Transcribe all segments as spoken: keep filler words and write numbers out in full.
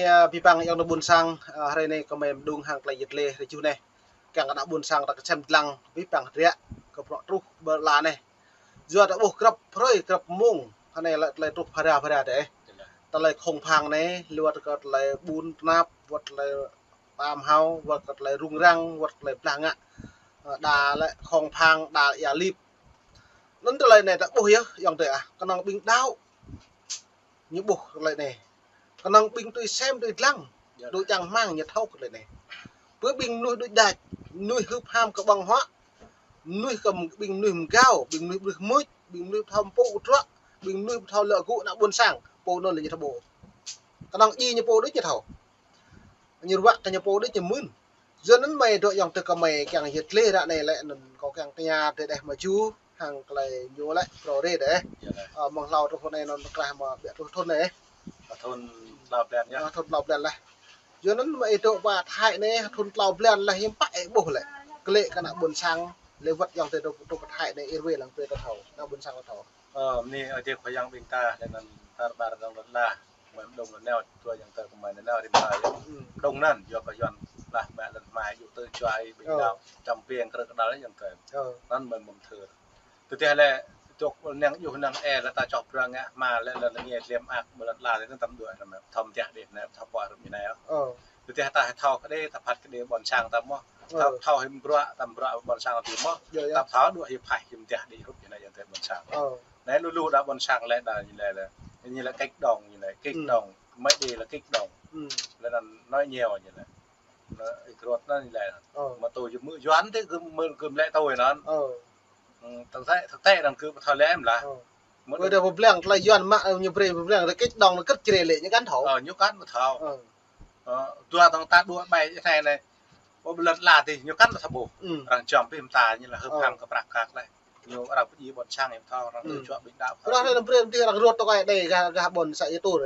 Ơ, abih bang ayŏng adơi ƀuôn sang, ơ, hrơi anai kơmơi mơđung hăng tơlơi yet lĕ hrơi juh anai. Kiăng kơ ană ƀuôn sang ta kơsem lăng, abih bang hơdră kơ bruă truh ƀơi lŏn anai. Yua ta ƀuh grăp hrơi, grăp mông, hrơi anai lĕ tơlơi truh phara phara dêh. Tơlơi khŏng phang anai, lĕ wơ̆t kơ tơlơi ƀun tơnap, wơ̆t tơlơi pam hao, wơ̆t kơ tơlơi rŭng răng, wơ̆t tơlơi blah ngă. Ơ, đa lĕ khŏng phang, đa ia lip. Anŭn tơlơi anai ta ƀuh yơh, ayŏng adơi ah, kơnơ̆ng ƀing đaŏ ñu ƀuh tơlơi anai. Kơnơ̆ng ƀing tui sem tui lăng, dŏ čang rơmang ñu thâo kơ tơlơi anai. Bơ ƀing mơnuih đôč đač, mơnuih hưp ham kơ ƀơ̆ng huă, mơnuih kơ ƀing mơnuih mơgao, ƀing mơnuih ƀrưh mưč, ƀing mơnuih thâo pô tơdruă, ƀing mơnuih thâo lŏ gŭ ană ƀuôn sang, pô anŭn lĕ ñu thâo ƀuh. Kơnơ̆ng djai ñu pô đôč ñu thâo. Ñu ruă kơ ñu pô đôč ñu mưn. Yua anŭn mơi dŏ ayŏng adơi kơmơi kiăng yet lĕ ră anai lĕ anŭn kâo kiăng tơña dêh mơ̆ juh hăng tơlơi ñu lĕ pro rê dêh. Ơ, mơ̆ng hlâo truh anai anŭn krah mơ̆ ƀiă truh thŭn anai. Thŭn tlâo blan yơh. Ơ, thŭn tlâo blan laih. Yua anŭn mơi dŏ pơ Thái anai thŭn tlâo blan laih hiư̆m pă ih ƀuh lĕ. Kơ lĕ kơ ană ƀuôn sang lĕ wơ̆t ayŏng adơi dŏ pơ Thái anai ih ruai lăng pơ ta thâo, ană ƀuôn sang ta thâo. Ơ, mơni ơi adơi Khua Yang ƀing ta, lĕ anŭn tar ƀar dơ̆ng lŏn ala. Mơi mơđung lŏn nao, tua ayŏng adơi kơmơi nao rĭm hrơi. Mơđung anŭn, yua kơ Yuan lah mă lŏn hmai, yua tơ čuai ƀing đaŏ, čăm piêng krơ̆ kơđăl ayŏng adơi. Anŭn mơi mơ̆m thơ. Tơdah lĕ, tŏk năng juh năng ê lĕ ta čoh bruă ngă hma lĕ lŏn nge tliăm ak, ƀơi lŏn ala lĕ anŭn tăm đuaĭ anŭn mă. Thâo mơtiah đĭ anai, thâo pơhiăp rŭp ñu anai. Tơdah ta thâo kơ đĭ, ta phat kơ đĭ ƀôn sang ta mơ̆. Thâo, thâo hiư̆m bruă, tăm bruă ƀôn sang ta mơ̆. Ta thâo đuaĭ hiư̆m phat hiư̆m mơtiah đĭ rŭp ñu anai ayŏng adơi ƀôn sang. Anai lu lu đa ƀôn sang lĕ đa ñu lĕ lĕ. Ñu lĕ kích động ñu lĕ, kích động. Mơi đĭ lĕ kích động. Lĕ anŭn nói nhiều ñu lĕ. Anŭn ih krot anŭn ñu lĕ. Mă tui mơ̆ Yuan tơ gơ̆m, mơ̆ gơ̆m lĕ tui anŭn. Tơ̆ng tĕ, tơ̆ng tĕ anŭn kơ pơthâo lĕ mơ̆ lah. Mă tui pơblang tơlơi Yuan mă ñu brơi pơblang tơ kích động tơ kơ̆t čre lĕ ñu kăn thâo. Ñu kăn pơthâo. Dua tơ̆ng ta đuaĭ ƀai anai anai. Ƀơi lŏn ala tơ ñu kăn pơthâo ƀuh. Arăng čăm pơhiăp ta ñu lĕ hưp ham kơ prăk kăk lĕ. Ñu arăng pơdjai ƀôn sang ñu thâo, arăng tui čuă ƀing đaŏ. Arăng lăm brơi tơ arăng rŏt tơ kơi đe gah, gah ƀôn sang yơh tui.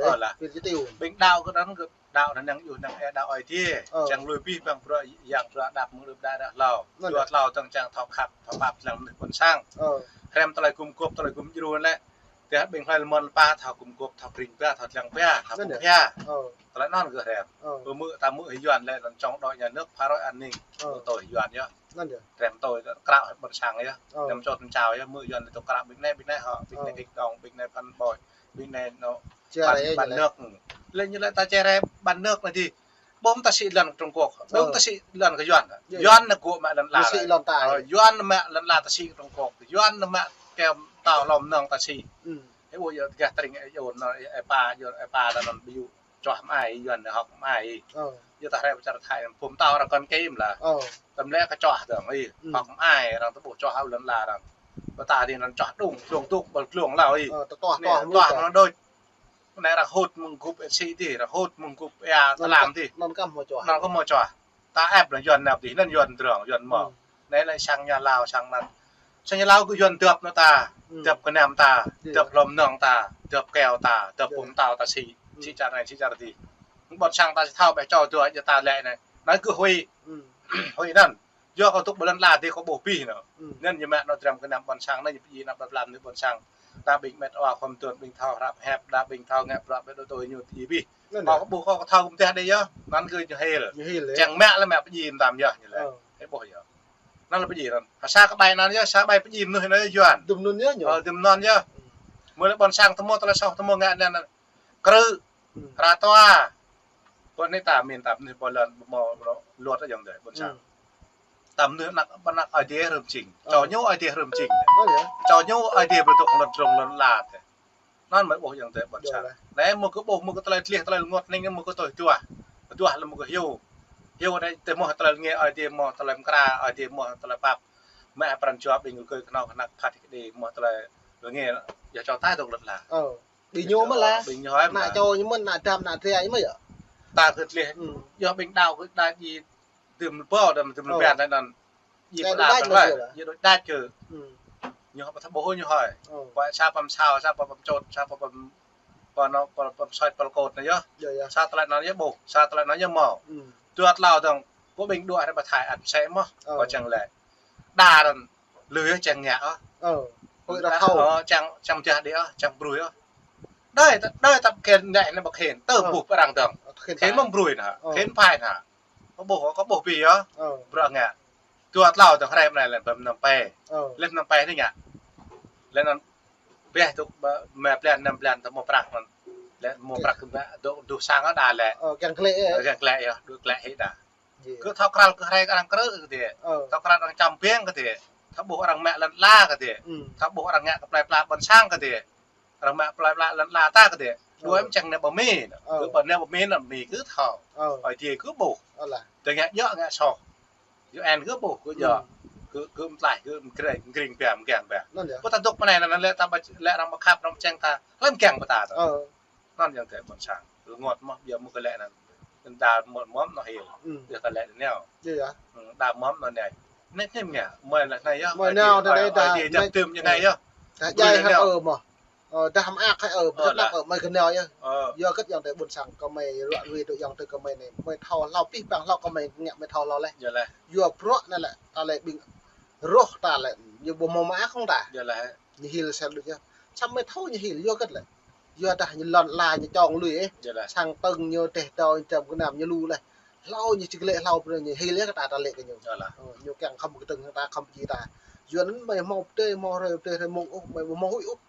Ƀing đaŏ kơ anŭn kơ đaŏ anŭn năng juh năng ê đaŏ Ơi Adai. Čang lui abih bang bruă yang bruă đăp mơ̆ng rơ̆p đaŏ đah hlâo. Dua hlâo tơ̆ng čang thâo khăp, thâo pap lăng mơnuih ƀôn sang. Hrăm tơlơi gum gôp, tơlơi gum djru lĕ. Tơdah ƀing hlơi lơmon lơpa thâo gum gôp, thâo pring ba, thâo lăng ba, thâo pŭ ba. Tơlơi anŭn gơ̆ hrăm. Pơmư̆ ta mư̆ hĭ Yuan lĕ, anŭn chống đối nhà nước, phá rối an ninh. Mư̆ tui hĭ Yuan yơh. Anŭn yơh. Hrăm tui krao ƀôn sang yơh. Năm chốt năm chào yơh, mư̆ Yuan tui krao ƀing anai, ƀing anai hŏ, ƀing anai kích động, ƀing anai phản bội, ƀing anai anŭn phản, phản nước. Lĕ ñu lĕ ta čere phản nước anai tơ. Ƀu ta sĭ lŏn Trung Quốc, ƀu ta sĭ lŏn kơ Yuan. Yuan anŭn gơ̆ mă lŏn ala. Yuan anŭn mă lŏn ala ta sĭ Trung Quốc. Yuan anŭn mă kơ pơtao hlô mơnơ̆ng ta sĭ. Ơ, ƀu yơh gah tring ơ, yơh anŭn, ơ, ơ, pa, yơh, ơ, pa ta anŭn ƀu yơh. Čoh mơai, Yuan hŏk mơai. Yua ta hrăm pơ čar Thái, pum tao arăng kăn kêm lah. Tơm lĕ kơ čoh dơ̆ng, ih. Hŏk mơai, arăng tơ ƀuh čoh hơ̆ lŏn ala arăng. Pơ ta dih anŭn čoh đung, glông tŭk, ƀơi glông hlâo, ih. Anai, tuah mơ̆ng đôč. Anai arăng hŭt mơ̆ng gŭp ĕt sĭ dih, arăng hŭt mơ̆ng gŭp ia tơlam dih. Anŭn kăm hmâo čoh. Anŭn kăm hmâo čoh. Ta ĕp lah Yuan năp dih, anŭn Yuan drŏng, Yuan mơ̆. Anai lĕ sang nhà Lào, sang anŭn. Sang nhà Lào kơ Yuan dŏp anŭn ta, dŏp gơnam ta, dŏp hlô mơnơ̆ng ta, dŏp keo ta, dŏp pum tao ta sĭ, sĭ čar anai, sĭ čar dih. Ƀôn sang ta sĭ thâo ƀĕ čô dua djơ̆ ta lĕ anai. Anai kơ huĭ. Huĭ anŭn. Yua kơ tŭk ƀơi lŏn ala dih kơ ƀuh abih anŭn. Anŭn ñu mă anŭn dram gơnam ƀôn sang, anŭn ñu pơdjai anăp ƀơi plam anai ƀôn sang. Đa ƀing met wa khŏm tuan ƀing thâo hrăp hep, đa ƀing thâo ngă bruă ƀĕ đô tui ñu pơdjai abih. Anŭn yơh. Kâo ƀuh kâo thâo kơ mơtiah đĭ yơh, anŭn kơ ñu hil. Ñu hil yơh. Čang mă lĕ mă pơdjai mơtam yơh ñu lĕ. Ơ. Ih ƀuh yơh. Anŭn lĕ pơdjai anŭn. Sa kơ ƀai anŭn yơh, sa ƀai pơdjai mơnuih anŭn yơh Yuan. Dŭm anŭn yơh ñu. Ơ, dŭm anŭn yơh. Mơ̆ lĕ ƀôn sang tơmô tơlơi soh tơmô ngă anŭn. Krư̆. Hra toa. Ƀôn anai ta min ta mơnuih ƀôn lŏn ƀu hmâo luật ayŏng adơi ƀôn sang. Ta mơnuih anăk, anăk Ơi Adai hrŏm čing. Čô ñu Ơi Adai hrŏm čing. Čô ñu Ơi Adai ƀu tŭk lŏn drŏng lŏn ala tơ. Anŭn mơi ƀuh ayŏng adơi ƀôn sang. Anai mơ̆ kơ ƀuh, mơ̆ kơ tơlơi tlih, tơlơi rơngot hning, mơ̆ kơ tui duah. Duah lĕ mơ̆ kơ hyu. Hyu anai tơ hmâo tơlơi rơngiă Ơi Adai, hmâo tơlơi mơkra Ơi Adai, hmâo tơlơi pap. Mă pran jua ƀing gơ̆ kơnơ̆ng kơnăk phat kơ đĭ, hmâo tơlơi rơngiă yơh čô ta tŭk lŏn ala. Ƀing ñu mơ̆ lah. Ƀing ñu hoi mơ̆ lah. Ană čô ñu mơ̆n, ană dam, ană dra ñu mơ̆ yơh. Ta kơ tlih. Yơh ƀing đaŏ kơ đa djai dŭm lơbâo, dŭm lơbâo anŭn. Djai pơđa pơđa. Djai đôč đač kơ. Ñu hoi pơthâo ƀuh ñu hoi. Pơ sa pơm sao, sa pơm čôt, sa pơm, pơm anŭn, pơm, pơm soit, pơm kot anai yơh. Sa tơlơi anŭn yơh ƀuh, sa tơlơi anŭn yơh hmâo. Dua tlâo dơ̆ng, kơ ƀing đuaĭ hrơi pơthâo ăt mơsĕ mơ̆. Kơ čang lĕ. Đa anŭn, lươn yơh čang ngă ôh. Ơ, čang, čang mơtiah đĭ ôh, čang brui ôh. Đơi, đơi tăp khen ngă anai ƀu khen, tơ ƀuh pơ arăng dơ̆ng. Khĭn mơ̆ng brui anŭn, khĭn phai anŭn. Kâo ƀuh, kâo ƀuh ƀĭ yơh. Bruă ngă. Dua tlâo tơ̆ng hrơi anai lĕ ƀăm năm pe. Lĕ năm pe anai ngă. Lĕ năm pe tŭ mă blan năm blan tơ̆ mơ̆ prăk anŭn. Lĕ mơ̆ prăk kơ mă dŏ duh sang đa lĕ. Kiăng klĕ yơh, duh klĕ hĭ đa. Kơ thâo krăl kơ hrơi kơ arăng krư̆ kơ dih. Thâo krăl arăng čăm piêng kơ dih. Thâo ƀuh arăng mă lŏn ala kơ dih. Thâo ƀuh arăng ngă kơ plơi pla ƀôn sang kơ dih. Arăng mă plơi pla lŏn ala ta kơ dih. Đuaĭ mơ̆ čang nao pơ Mi. Kơ ƀôn nao pơ Mi anŭn Mi kơ thâo. Ơi dih kơ ƀuh. Tơ̆ ngă djơ̆ ngă soh. Yua anŭn kơ ƀuh kơ djơ̆. Kơ, kơ mơtlaih, kơ mơgring, mơgring biă, mơgring biă. Pơ ta dŏ pơ anai anŭn lĕ ta ƀă, lĕ arăng ƀă khăp arăng čang ta. Lăm kiăng pơ ta tơ. Anŭn yơh tơ ƀôn sang. Rơngot mơ̆, yua mơ̆ kơ lĕ anŭn. Đa mơ̆ mơ̆ anŭn hil. Yua ta lĕ anŭn. Đa mơ̆ anŭn anai. Anai, anai mơ̆ ngă. Mơ̆ lĕ anai yơh. Mơ̆ anai yơh. Ơi dih jăp tơm ñu anai yơh. Ta djai hăng ơ mơ̆. Dah mă ăk hai ơ, ƀă tơ̆ ƀă ơi mơ̆ kơ anai yơh. Yua kơ yơh tơ ƀôn sang kơ mơi ruă ruê tơ yơh tơ kơ mơi anai. Mơi thâo hlâo pih pang hlâo kơ mơi ngă mơi thâo hlâo leh. Yua bruă anai lĕ, ta lĕ ƀing rŏh ta lĕ, ñu ƀu mơ̆ mă ăk hăng ta. Ñu hil sel đôč yơh. Samơ̆ mơi thâo ñu hil, yua kơ lĕ. Yua dah ñu lŏn ala ñu čong lui ĕh. Sang tơ̆ng ñu teh tơ ñu tơm kơ nam ñu lu leh. Hlâo ñu či glĕ hlâo pơ ñu hil yơh kơ ta ta lĕ kơ ñu. Ñu kiăng khŏm kơtơ̆ng hăng ta khŏm pơjing ta. Yua anŭn mơi hmâo pơdơi, hmâo hrơi pơdơi hrơi mông ôh, mơi ƀu hmâo huĭ ôh.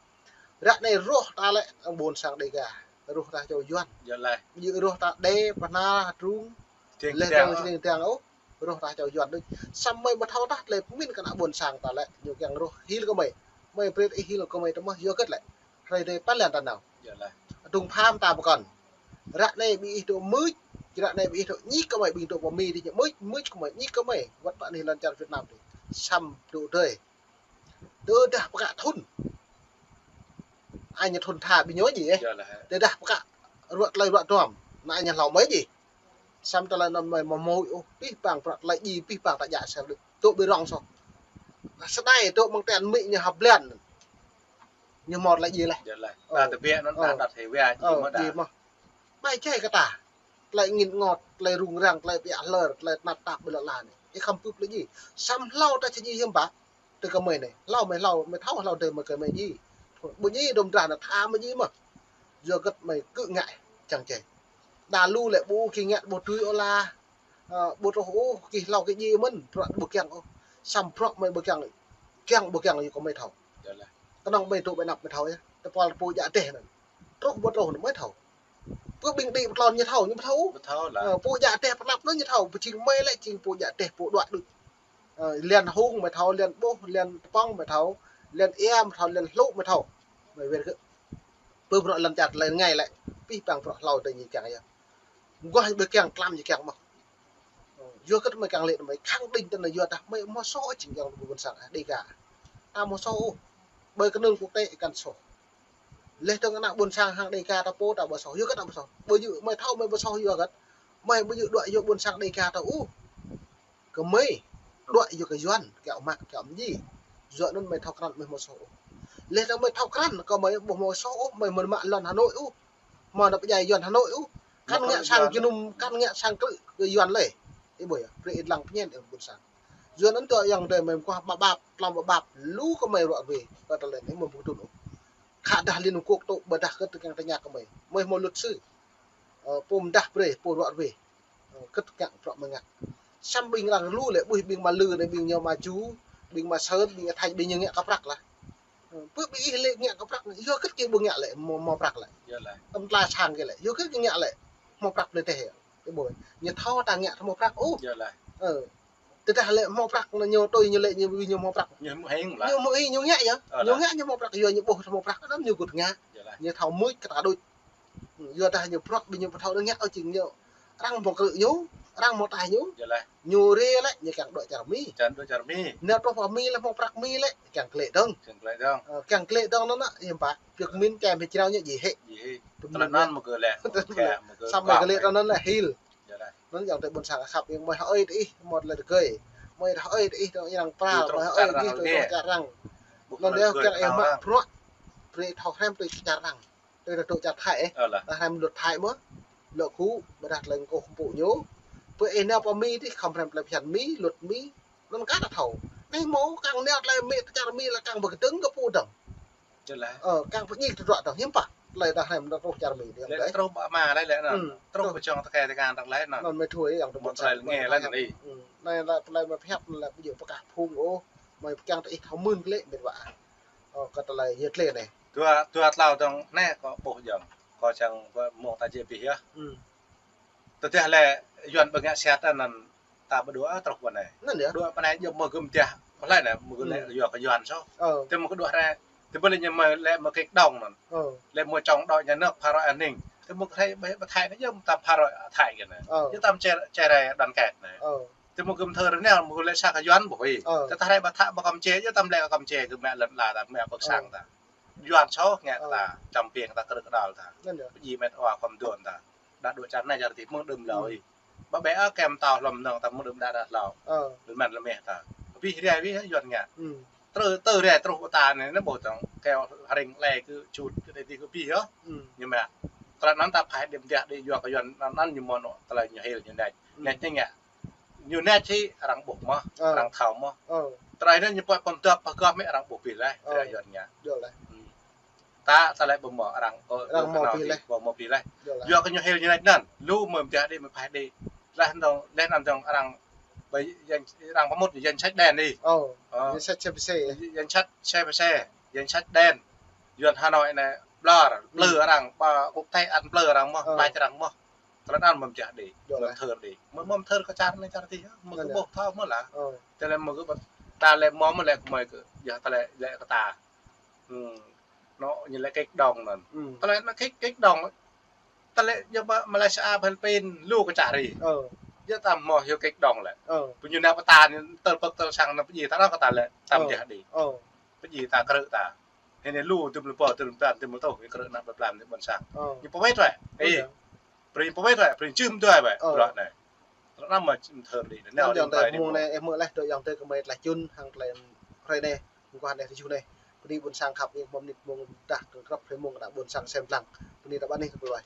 Ră anai rŏh ta lĕ ƀôn sang Đêga. Rŏh ta čô Yuan. Rŏh ta Đê, Pơhna, Hơdrung. Leh dơ̆ng sing tiang ôh. Rŏh ta čô Yuan đôč. Samơ̆ mơi ƀu thâo tah tơlơi pơmĭn kơ ană ƀôn sang ta lĕ. Ñu kiăng rŏh hil kơ mơi. Mơi brơi ih hil kơ mơi tơ mơ̆ yua kơ lĕ. Hrơi anai pơlan ta nao. Hơdrung pham ta pơkŏn. Ră anai ƀing ih dŏ mưč. Ră anai ƀing ih dŏ ñik kơ mơi ƀing dŏ pơ Mi dih ñu mưč, mưč kơ mơi, ñik kơ mơi. Wơ̆t pă anai lŏn čar Việt Nam dih. Samơ̆ dŏ dơi. Tơdah pơkă thŭn. Anai ñu thŭn tha ƀing ñu dih ĕh. Tơdah pơkă ruă tơlơi ruă duăm. Anai ñu hlâo mơi dih. Samơ̆ tơlơi anŭn mơi mơ̆ mơ̆ huĭ ôh. Pih pang prăk tơlơi djai, pih pang ta djă sel đôč. Tŭ ƀơi rŏng soh. Sơdai tŭ mơ̆ng ten Mi ñu hăp blan. Ñu hmâo tơlơi djai leh. Ơ. Djai mơ̆. Ƀai čai kơ ta. Tơlơi ngĭn ngot, tơlơi rŭng răng, tơlơi ƀiă hlơr, tơlơi tơnap tap ƀơi lŏn ala anai. Ih khŏm pưp lĕ djai. Samơ̆ hlâo ta či djai hiư̆m pă. Tơ kơ mơi anai. Hlâo mơi hlâo, mơi thâo hlâo tơ mơi kơ mơi djai. Ƀu djai đôm drah anŭn tha mơi djai mơ̆. Yua kơ mơi kơ ngă čang čai. Đa lu lĕ ƀu kơ ngă ƀu tui ôh lah. Ơ, ƀu truh ôh, kơ hlâo kơ djai mơ̆n, bruă ƀu kiăng ôh. Samơ̆ bruă mơi ƀu kiăng, kiăng ƀu kiăng yua kơ mơi thâo. Kơnơ̆ng mơi dŏ ƀơi anăp mơi thâo yơh. Tơpul pô djă dêh anŭn. Truh ƀu truh anŭn mơi thâo. Pơ ƀing đĭ pơtlon ñu thâo, ñu ƀu thâo. Ƀu thâo lah. Ơ, pô djă dêh pơ anăp anŭn ñu thâo, pơjing mơi lĕ jing pô djă dêh pô đuaĭ đôč. Ơ, liăn hung mơi thâo, liăn ƀuh, liăn tơpŏng mơi thâo, liăn ia mơi thâo, liăn hlŭ mơi thâo. Mơi wơr kơ. Pơ bruă lŏn čar tơlơi rơngai lĕ. Pih pang bruă hlâo tơ ñu kiăng yơh. Mơguah ƀu kiăng tlam ñu kiăng mơ̆. Yua kơ mơi kiăng lĕ mơi khăng đĭng tơ anai yua dah mơi hmâo soh jing yơh ƀôn sang Đêga. Ta hmâo soh ôh. Ƀơi kơnơ̆ng quốc tế kăn soh. Leh dơ̆ng ană ƀôn sang hăng Đêga ta pô ta ƀu soh. Yua kơ ta ƀu soh. Ƀu djơ̆ mơi thâo mơi ƀu soh yua kơ. Mơi ƀu djơ̆ đuaĭ yua ƀôn sang Đêga ta ôh. Kơ mơi đuaĭ yua kơ Yuan, kiăng mă, kiăng mơjĭ. Yua anŭn mơi thâo krăn mơi hmâo soh ôh. Leh dơ̆ng mơi thâo krăn kơ mơi ƀu hmâo soh ôh, mơi mơ̆n mă lŏn Hà Nội ôh. Mơ̆n đăp djai Yuan Hà Nội ôh. Kăn ngă sang jơnum, kăn ngă sang krư̆ kơ Yuan lĕ. Ih ƀuh yơh, brơi ih lăng pơñen ih ƀôn sang. Yua anŭn tơ yơh tơ mơi mơguah ƀap ƀap, tlam ƀap ƀap, lu kơ mơi ruă ruê, kơ tơlơi anai mơi ƀu kơtưn ôh. Khă dah Liên Hợp Quốc tŭ ƀơdah kơ tơkeng tơña kơ mơi. Mơi hmâo luật sư. Ơ, pô mơdah brơi, pô ruă ruê. Ơ, kơ tơkeng bruă mơi ngă. Samơ̆ ƀing arăng lu lĕ, ƀuh ƀing Malư anai, ƀing ñu Maju, ƀing Masơn, ƀing Thái, ƀing ñu ngă kơ prăk lah. Ơ, pơ ƀing ih lĕ ngă kơ prăk, yua kơ kơ ƀu ngă lĕ, hmâo, hmâo prăk lĕ. Tơm tla sang kơ lĕ, yua kơ kơ ngă lĕ, hmâo prăk lĕ teh. Ih ƀuh, ñu thâo ta ngă hmâo prăk ôh. Ơ, tơdah lĕ hmâo prăk, ñu tui ñu lĕ, ñu, ñu hmâo prăk. Ñu hmâo hing lah. Ñu hmâo hing, ñu ngă yơh. Ñu ngă ñu hmâo prăk, yua ñu ƀuh hmâo prăk, anŭn ñu gŭt ngă. Ñu thâo mưč kơ ta đôč. Yua dah ñu bruă ƀing ñu ƀu thâo ngă ôh jing ñu. Arăng hmâo krư̆ ñu, arăng hmâo taih ñu. Ñu rê lĕ, ñu kiăng đuaĭ čar Mi. Kiăng đuaĭ čar Mi. Nao truh pơ Mi lĕ, hmâo prăk Mi lĕ, kiăng klĕ dơ̆ng. Kiăng klĕ dơ̆ng. Kiăng klĕ dơ̆ng anŭn, yơh ƀă. Pơmĭn čem hĭ jrao ñu djai hĭ. Djai hĭ. Tơlơi anŭn mơ̆ kơ lĕ. Samơ̆ kơ lĕ tơ anŭn lĕ hil. Anŭn yơh tơ ƀôn sang khăp yơh mơi hơi tơ ih, mơ̆ lĕ tơgơi. Mơi hơi tơ ih, tơ arăng pral, mơi hơi tơ ih, tơ čar arăng. Anŭn yơh kiăng ih mă bruă. Brơi thâo hrăm tơ čar arăng. Tơ tơ čar Thái ĕh. Ơ lah. Dah hrăm luật Thái mơ̆. Luật kơ, ƀơdah tơlơi kơ pô ñu. Pơ ih nao pơ Mi dih, khŏm hrăm tơlơi phiăn Mi, luật Mi. Anŭn kơ ta thâo. Anai mơ̆ kiăng nao tơlơi Mi, tơ čar Mi lah kiăng ƀu kơdơ̆ng kơ pô dơ̆ng. Ơ, kiăng pơñik tơdruă dơ̆ng, hiư̆m pă. tơlơi đah anai mơ̆n truh čar Mi, ayŏng adơi. Truh ƀă mă lĕ lĕ anŭn. Truh pơjing tơkai tơkai anŭn lĕ anŭn. Anŭn mơi thâo, ayŏng adơi. Mơ̆ tơlơi lĕ anai. Anai lĕ tơlơi mơi pơhiăp anŭn lĕ ƀu djơ̆ pơkă phung ôh, mơi pơkiăng tơ ih thâo mơ̆n kơ lĕ mĕt wa. Ơ, kơ tơlơi yơh tơlơi anai. Dua, dua tlâo dong anai kâo ƀuh ayŏng. Kâo čang mơ̆ng ta jĕ pih yơh. Tơdah lĕ Yuan ƀu ngă siat anŭn ta ƀu đuaĭ truh pơ anai. Anŭn yơh. Đuaĭ pơ anai yơh mơ̆ gơ̆m dah. Pơlai anai mơ̆ gơ̆m lĕ yua kơ Yuan soh. Tơ mơ̆ kơ đuaĭ anai. Tơ ƀơi lĕ ñu mơ̆ lĕ mơ̆ kĕk đong anŭn. Lĕ mơ̆ čong đôč nhà nước phá rối an ninh. Tơ mơ̆ kơ Thái ƀu, ƀu Thái anai yơh tam phá rối Thái kơ anai. Yơh tam čer, čer rai đoàn kết anai. Tơ mơ̆ gơ̆m thơ rơnel mơ̆ lĕ sa kơ Yuan ƀu hĭ. Tơ ta rai ƀu Thái ƀu Kampuchia yơh tam lĕ Kampuchia kơ mă lŏn ala ta mă pơk sang ta. Yuan soh ngă ta, čăm piêng ta krư̆ kơdăl ta. Pơjing mĕt wa khŏm duôn ta. Đa đuaĭ čar anai čar adih mơ̆ng đưm hlâo ih. Ƀă ƀĕ ơ kem tao hlŏm nong ta mơ̆ng đưm đa đa hlâo. Lơmăn lơmeh ta. Abih rai abih Yuan ngă. Tơ, tơ rai truh ta anai, anai ƀuh tong. Keo hring lĕ kơ čut kơ đe ti kơ abih yơh. Ñu mă. Tơlơi anŭn ta pơhaih đĭ mơ̆ dah đĭ yua kơ Yuan anŭn ñu mơ̆ anŭn tơlơi ñu hil ñu nač. Nač ñu ngă. Ñu nač hĭ arăng ƀuh mơ̆, arăng thâo mơ̆. Tơlơi anŭn ñu pơhiăp pơdŏp pơgŏ mĕ arăng ƀuh pih laih, tơlơi Yuan ngă. Ta, ta lĕ ƀu mơ̆ arăng, ơ, arăng mơ̆ pih laih. Ƀu mơ̆ pih laih. Yua kơ ñu hil ñu nač anŭn, lu mơ̆ mơ̆ dah đĭ mơ̆ pơhaih đĭ. Laih anŭn dong, laih anŭn dong arăng, ƀơi danh, arăng pơmŭt danh sách đen đi. Danh sách C P C. Danh sách C P C, danh sách đen. Yuan Hà Nội anai, ƀlŏr, plư arăng, ƀă quốc tế ăn plư arăng mơ̆, ƀă arăng mơ̆. Tơlơi anŭn mơ̆ dah đĭ, mơ̆ thâo đĭ. Mơ̆, mơ̆ thâo kơ čar anai čar adih, mơ̆ kơ ƀuh thâo mơ̆ lah. Tơlơi mơ̆ kơ ta lĕ mơ̆ mơ̆ lĕ kơ mơi kơ, yơh tơlơi lĕ kơ ta. Anŭn ñu lĕ kĕk đong anŭn. Tơlơi anŭn kĕk, kĕk đong. Tơlơi yơh ƀă Malaysia, Philippin, lu kơ čar adih. Yơh ta mơ̆ yơh kĕk đong lĕ. Pơñu nao pơ ta anai tơl pơk tơl sang anŭn pơjing ta anŭn kơ ta lĕ, tam dah đĭ. Pơjing ta krư̆ ta. Hơnai lu tơm lu pô, tơm lu pran, tơm lu tuh, krư̆ anăp pơblang tơm ƀôn sang. Ñu pơwet wĕ. Ih. Brơi pơwet wĕ, brơi čưm dua wĕ. Bruă anai. Tơlơi anŭn mơ̆ thâo đĭ. Anŭn ayŏng adơi, mơ̆ng anai, ơ, mơ̆ lĕ tui ayŏng adơi kơ mơi tơlơi čun, hăng tơlơi hrơi anai, mơguah anai, tơjuh anai. Bơni ƀôn sang khăp, ih mơ̆ mơnit mơ̆ng dah, kơ krăp hrơi mơ̆ng kơ ƀôn sang sem lăng. Bơni ta ƀă anai kơ ƀơi.